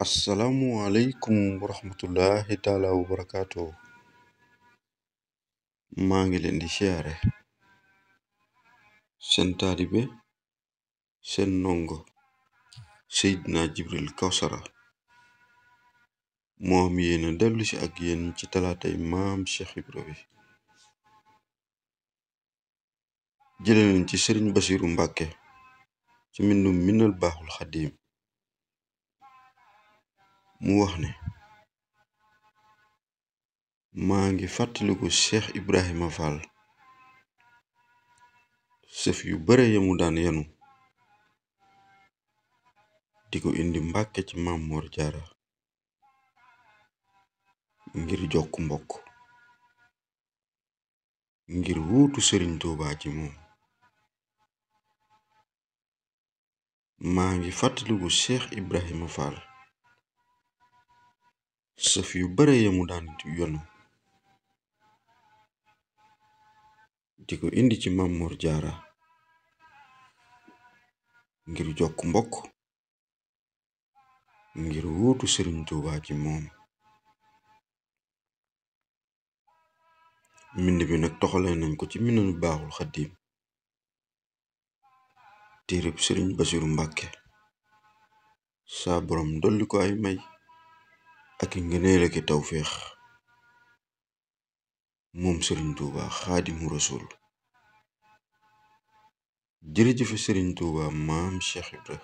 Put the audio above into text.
Assalamu alaikum warahmatullahi taala wabarakatuh. maa ngi leen di siyaare seen taalibe seen ndongo Seydina Jibril Kawsara moo am yéena dellu si ak yéen ci talaatay maam Cheikh Ibra bi jële leen ci Sëriñ Basiru Mbàkke ci mbindum Minal Baaxul Xadiim mu wax ne maa ngi fàttaliku Cheikh Ibrahima Fall sëf yu bare yamu daan yanu di ko indi Mbàkke ci Maam Moor Jaara ngir jokk mbokk ngir wuutu Sëriñ Tuubaa ci moom. maa ngi fàttaliku Cheikh Ibrahima Fall sëf yu bare yamu daan yanu di ko indi ci Maam Moor Jaara ngir jokk mbokk ngir wuutu Sëriñ Tuubaa ci moom. mbind bi nag toxalee nañ ko ci Minal Baaxul Xadiim téereb Sëriñ Basiru Mbàkke saa borom dolli ko ay may ak i ngëneel ak i tawféex moom Sëriñ Tuubaa Xaadimu Rasuul. jërëjëfe Sëriñ Tuubaa maam Cheikh Ibra.